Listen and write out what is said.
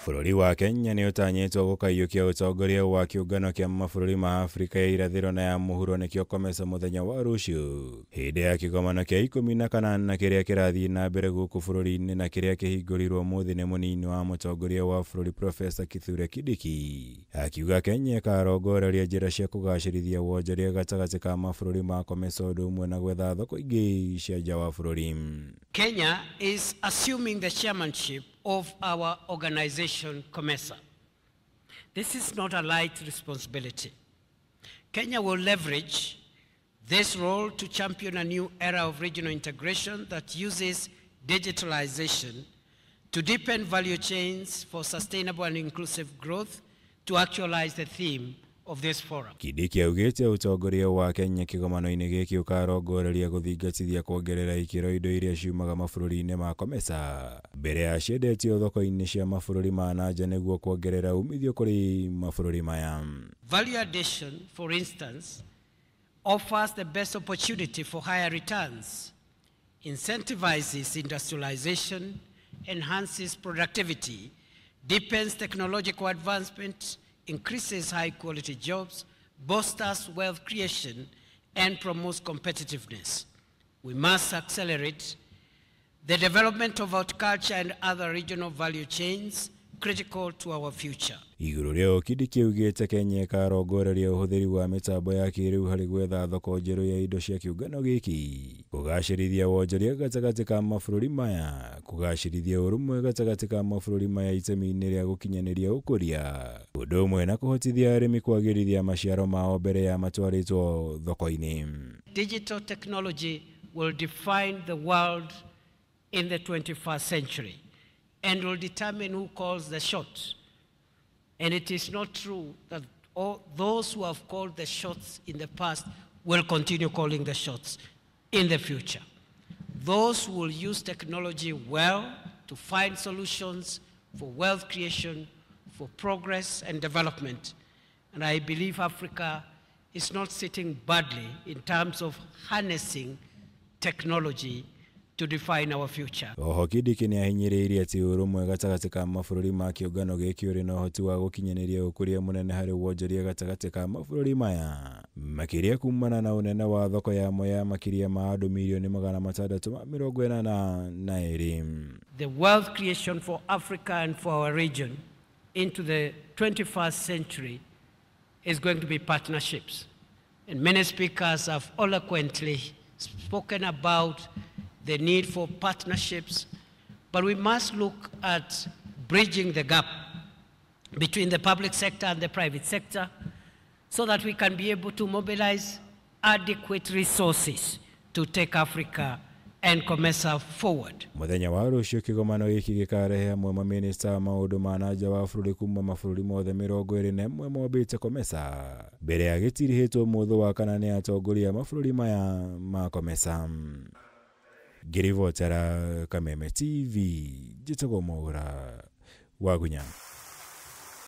Bũrũri wa Kenya nĩ ũtanyĩtwo gũkaiyũkia ũtongoria wa kĩũngano kĩa mabũrũri ma Afrika ya irathĩro na ya mũhuro nĩkĩo COMESA mũthenya wa rũciũ hĩndĩ ya kĩgomano kĩa 18 kĩrĩa kĩrathiĩ na mbere gũkũ bũrũri-inĩ na kĩrĩa kĩhingũrirwo ũmũthĩ nĩ mũnini wa mũtongoria wa bũrũri Profesa Kithure Kindiki, akiuga Kenya ĩkarongoreria njĩra cia kũgacĩrithia wonjoria gatagatĩ ka mabũrũri ma COMESA ũndũ ũmwe na gwetha thoko ingĩ cia nja wa bũrũri. Kenya is assuming the chairmanship of our organization, COMESA. This is not a light responsibility. Kenya will leverage this role to champion a new era of regional integration that uses digitalization to deepen value chains for sustainable and inclusive growth to actualize the theme of this forum. Kindiki augĩte ũtongoria wa Kenya kĩgomano-inĩ gĩkĩ ũkarongoreria gũthingatithia kuongerera ikĩro indo iria ciumaga mabũrũri-inĩ ma COMESA mbere ya ciendetio thoko-inĩ cia mabũrũri ma na nja nĩguo kuongerera umithio kũrĩ mabũrũri maya. Value addition, for instance, offers the best opportunity for higher returns, incentivizes industrialization, enhances productivity, deepens technological advancement, increases high-quality jobs, bolsters wealth creation, and promotes competitiveness. We must accelerate the development of horticulture and other regional value chains critical to our future. Igũrũ rĩo Kindiki augĩte Kenya ĩkarongoreria ũhũthĩri wa mĩtambo ya kĩrĩu harĩ gwetha thoko njerũ ya indo cia kĩũngano gĩkĩ, kũgacĩrithia wonjoria gatagatĩ ka mabũrũri maya, kũgacĩrithia ũrũmwe gatagatĩ ka mabũrũri maya itemi-inĩ rĩa gũkinyanĩria ũkũria, ũndũ ũmwe na kũhotithia arĩmi kwagĩrithia maciaro mao mbere ya matwarĩtwo thoko-inĩ. Digital technology will define the world in the 21st century and will determine who calls the shots. And it is not true that all those who have called the shots in the past will continue calling the shots in the future. Those who will use technology well to find solutions for wealth creation, for progress and development. And I believe Africa is not sitting badly in terms of harnessing technology to define our future. Oho Kindiki nĩ ahinyĩrĩirie atĩ ũrũmwe gatagatĩ ka mabũrũri ma kĩũngano gĩkĩ ũrĩ na ũhoti wa gũkinyanĩria ũkũria mũnene harĩ wonjoria gatagatĩ ka mabũrũri maya, makĩria kumana na ũnene wa thoko yamo ya makĩria ma andũ mirioni 682. The wealth creation for Africa and for our region into the 21st century is going to be partnerships. And many speakers have eloquently spoken about the need for partnerships, but we must look at bridging the gap between the public sector and the private sector so that we can be able to mobilize adequate resources to take Africa and COMESA forward. Mũthenya wa rũciũ kĩgomano gĩkĩ gĩkarehe hamwe mamĩnĩsta a maũndũ ma na nja wa bũrũri kuma mabũrũri mothe 21 mombĩte COMESA mbere ya gĩtirihĩtwo ũmũthĩ wa kana nĩ atongoria a mabũrũri maya ma COMESA. Ngĩribotera Kameme TV, njĩtagwo Mwaura Wagunya.